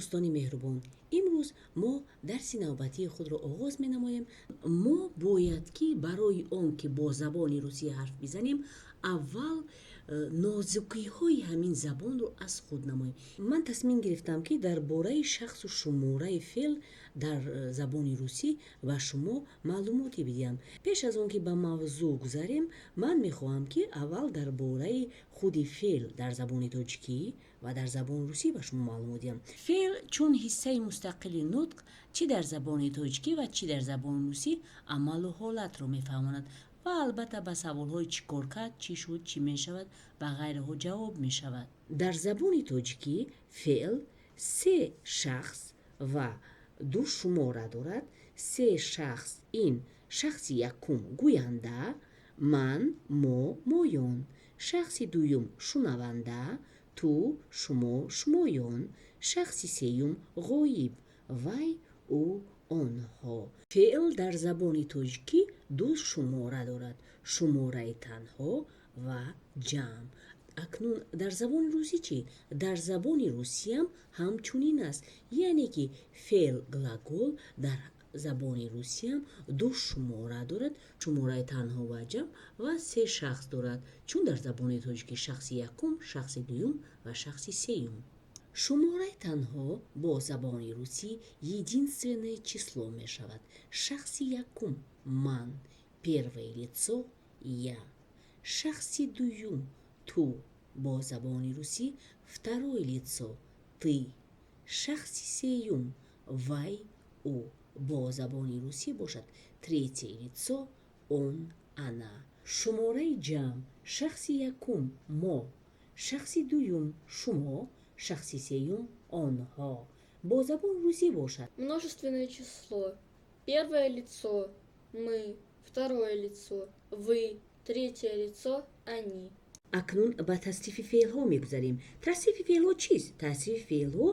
Дӯстони меҳрубон, имрӯз мо дарси навбатии худро оғоз менамоем. Мо бояд ки барои он ки бо забони русӣ ҳарф бизанем, аввал нозукиҳои ҳамин забонро аз худ намоем. Ман тасмим гирифтам, ки дар бораи шахсу шумораи феъл дар забони русӣ ба шумо маълумоте бидиҳам. Пеш аз он ки ба мавзӯъ гузарем, ман мехоҳам, ки аввал дар бораи худи феъл дар забони тоҷикӣ ва дар забони русӣ ба шумо маълумот диҳам. Феъл чун ҳиссаи мустақили нутқ, чӣ дар забони тоҷикӣ ва чӣ дар забони русӣ, амалу ҳолатро мефаҳмонад ва албатта ба саволҳои чӣ кор кард, чӣ шуд, чӣ мешавад ва ғайраҳо ҷавоб мешавад. Дар забони тоҷикӣ феъл се шахс ва ду шумора дорад. Се шахс ин шахси якум гӯянда: ман, мо, моён, шахси дуюм шунаванда: ту, шумо, шумоён, шахси сеюм ғоиб: вай, ӯ, онҳо. Феъл дар забони тоҷикӣ ду шумора дорад: шумораи танҳо ва ҷамъ. Акнун дар забони русӣ чӣ? Дар забони русиям ҳамчунин аст, яъне ки феъл, глагол, дар забони русиям ду шумора дорад: шумораи танҳо ва ҷамъ, ва се шахс дорад, чун дар забони тоҷикӣ шахси якум, шахси дуюм ва шахси сеюм. Шумораи танҳо бо забони русӣ единственное число мешавад. Шахси якум ман, первое лицо я, шахси дуюм ту, бо забони русӣ второе лицо ты, шахси сеюм вай, ӯ, бо забони русӣ бошад третье лицо он, она. Шумораи ҷамъ: шахси якум мо, шахси дуюм шумо, шахси сеюм онҳо. Бо забони русӣ бошад Множественное число. Первое лицо – мы. Второе лицо – вы. Третье лицо – они. Акнун ба тасрифи феълҳо мегузарем. Тасрифи феълҳо чист? Тасрифи феълҳо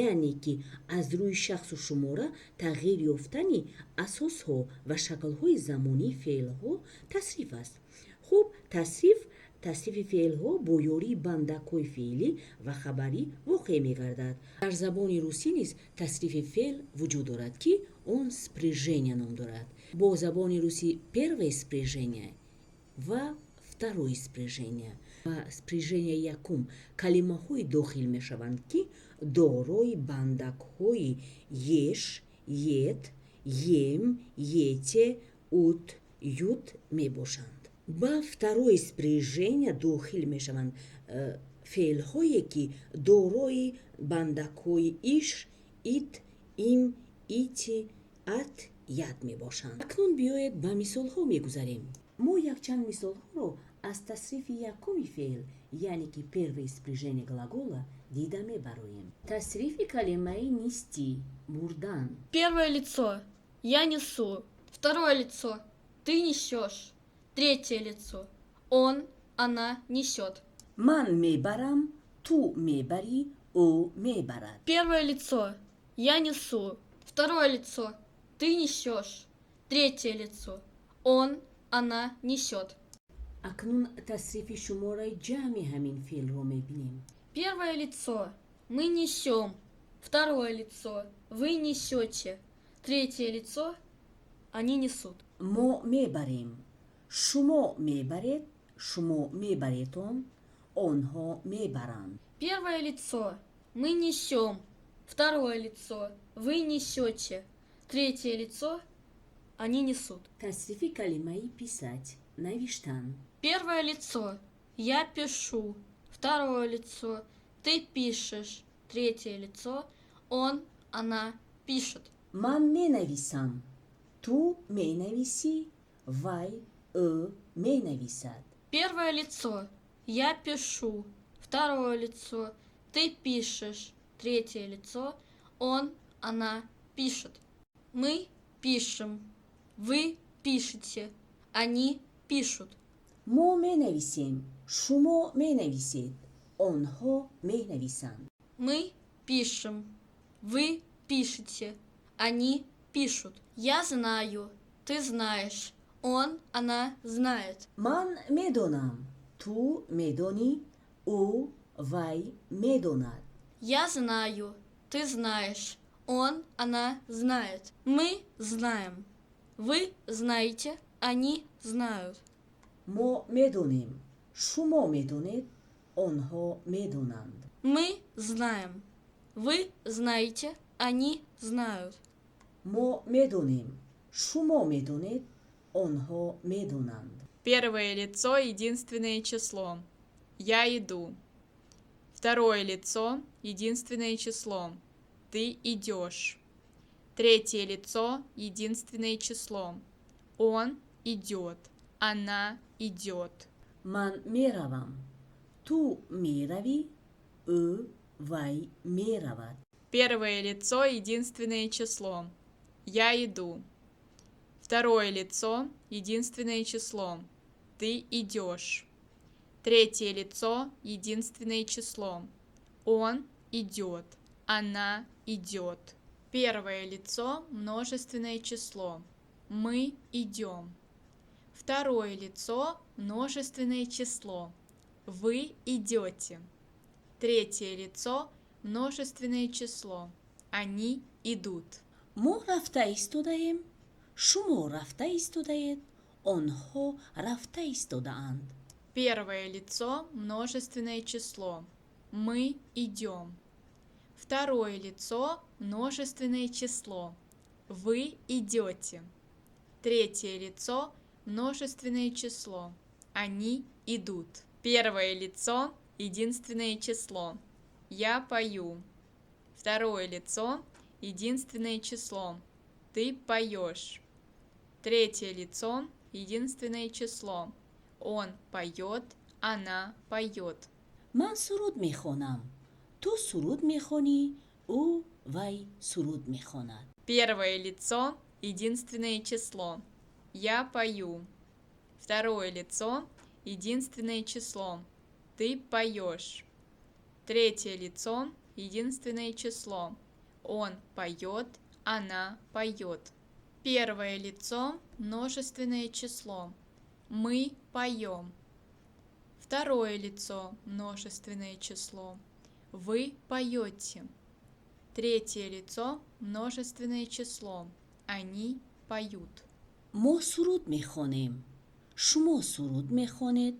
яъне ки аз рӯи шахсу шумора тағйир ёфтани асосҳо ва шаклҳои замонии феълҳо тасриф аст. Хуб, тасрифи феълҳо бо ёрии бандакҳои феълӣ ва хабарӣ воқеъ мегардад. Дар забони русӣ низ тасрифи феъл вуҷуд дорад, ки он спряжение ном дорад. Бо забони русӣ первое спряжение ва второе спряжение. Ба спряжение якум калимаҳое дохил мешаванд, ки дорои бандакҳои ешь, ет, ем, ете, ут, ют мебошанд. Ба второе спряжение дохил мешаванд феълҳое, ки дорои бандакҳои ишь, ит, им, ите, ат, ят мебошанд. Акнун биёед, ба мисолҳо мегузарем. Мо якчанд мисолҳоро аз тасрифи якуми феъл, яъне ки первое спряжение глагола, дида мебароем. Тасрифи калимаи нести, бурдан. Первое лицо – я несу. Второе лицо – ты несешь. Третье лицо – он, она несет. Ман мебарам, ту мебарӣ, ӯ мебарад. Первое лицо – я несу. Второе лицо – ты несешь. Третье лицо – он, она несет. Акнун тасрифи шумораи ҷамъи ҳамин феълро мебинем. Первое лицо – мы несем. Второе лицо – вы несете. Третье лицо – они несут. Мо мебарем, шумо мебаред, шумо мебаретон, онҳо мебаранд. Первое лицо – мы несем. Второе лицо – вы несете. Третье лицо – они несут. Тасрифи калимаи писать, навиштан. Первое лицо – я пишу. Второе лицо – ты пишешь. Третье лицо – он, она пишет. Ман менависам, ту менависӣ, вай, ӯ менависад. Первое лицо – я пишу. Второе лицо – ты пишешь. Третье лицо – он, она пишет. Мы пишем. Вы пишете. Они пишут. Мо менависем, шумо менависед, онҳо менависанд. Мы пишем. Вы пишете. Они пишут. Я знаю. Ты знаешь. Он, она знает. Ман медонам, ту медонӣ, ӯ, вай медонад. Я знаю. Ты знаешь. Он, она знает. Мы знаем. Вы знаете. Они знают. Мо медонем, шумо медонед, онҳо медонанд. Мы знаем. Вы знаете. Они знают. Мо медонем, шумо медонед, онҳо медонанд. Первое лицо, единственное число. Я иду. Второе лицо, единственное число. Ты идешь. Третье лицо, единственное число. Он идет. Она идет. Ман меравам, ту меравӣ, ӯ, вай меравад. Первое лицо, единственное число. Я иду. Второе лицо, единственное число. Ты идешь. Третье лицо, единственное число. Он идет. Она идет. Первое лицо, множественное число. Мы идем. Второе лицо, множественное число. Вы идете. Третье лицо, множественное число. Они идут. Мо рафта истодаем, шумо рафта истодаед, онҳо рафта истодаанд. Первое лицо, множественное число. Мы идем. Второе лицо, множественное число. Вы идете. Третье лицо, множественное число. Они идут. Первое лицо, единственное число. Я пою. Второе лицо, единственное число. Ты поешь. Третье лицо, единственное число. Он поет, она поет. Ман суруд мехонам, ту суруд мехонӣ, ӯ, вай суруд мехонад. Первое лицо, единственное число. Я пою. Второе лицо, единственное число. Ты поешь. Третье лицо, единственное число. Он поет, она поет. Первое лицо, множественное число. Мы поем. Второе лицо, множественное число. Вы поете. Третье лицо, множественное число. Они поют. Мо суруд мехонем, шумо суруд мехонед,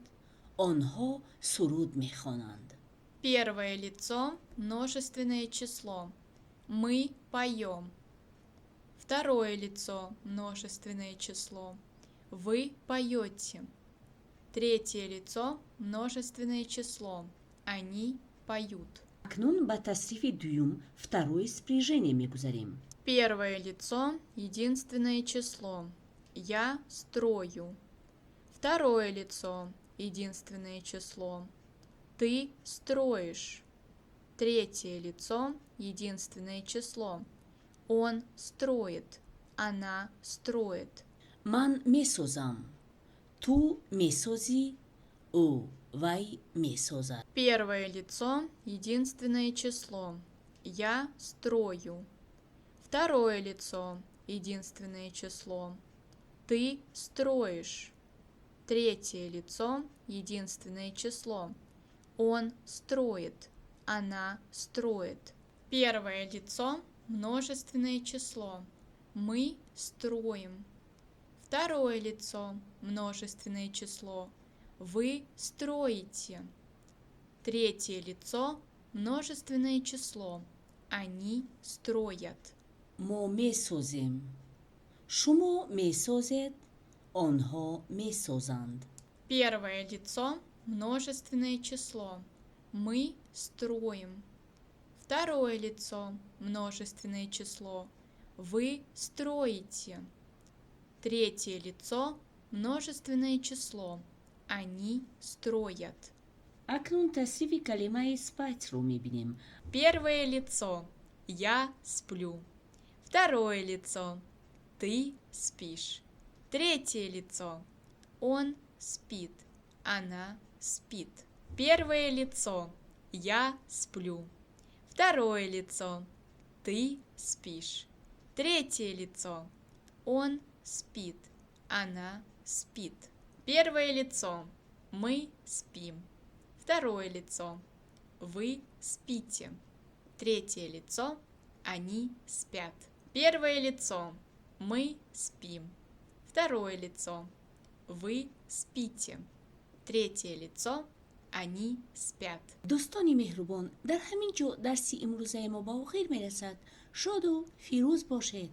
онҳо суруд мехонанд. Первое лицо, множественное число. Мы поем. Второе лицо, множественное число. Вы поете. Третье лицо, множественное число. Они поют. Акнун ба тасрифи дуюм, второе спряжение, мегузарем. Первое лицо, единственное число. Я строю. Второе лицо, единственное число. Ты строишь. Третье лицо, единственное число. Он строит. Она строит. Ман месозам, ту месозӣ, ӯ, вай месозад. Первое лицо, единственное число. Я строю. Второе лицо, единственное число. Ты строишь. Третье лицо, единственное число. Он строит. Она строит. Первое лицо, множественное число. Мы строим. Второе лицо, множественное число. Вы строите. Третье лицо, множественное число. Они строят. Мо месозем, шумо месозед, онҳо месозанд. Первое лицо, множественное число. Мы строим. Второе лицо, множественное число. Вы строите. Третье лицо, множественное число. Они строят. Акнун тасрифи калимаи спать ро мебинем. Первое лицо. Я сплю. Второе лицо. Ты спишь. Третье лицо. Он спит. Она спит. Первое лицо. Я сплю. Второе лицо. Ты спишь. Третье лицо. Он спит. Она спит. Первое лицо. Мы спим. Второе лицо. Вы спите. Третье лицо. Они спят. Первое лицо. Мы спим. Второе лицо. Вы спите. Третье лицо. Они спят. Дӯстони меҳрубон, дар ҳамин ҷо дарси имрӯзаи мо ба охир мерасад. Шоду фирӯз бошед.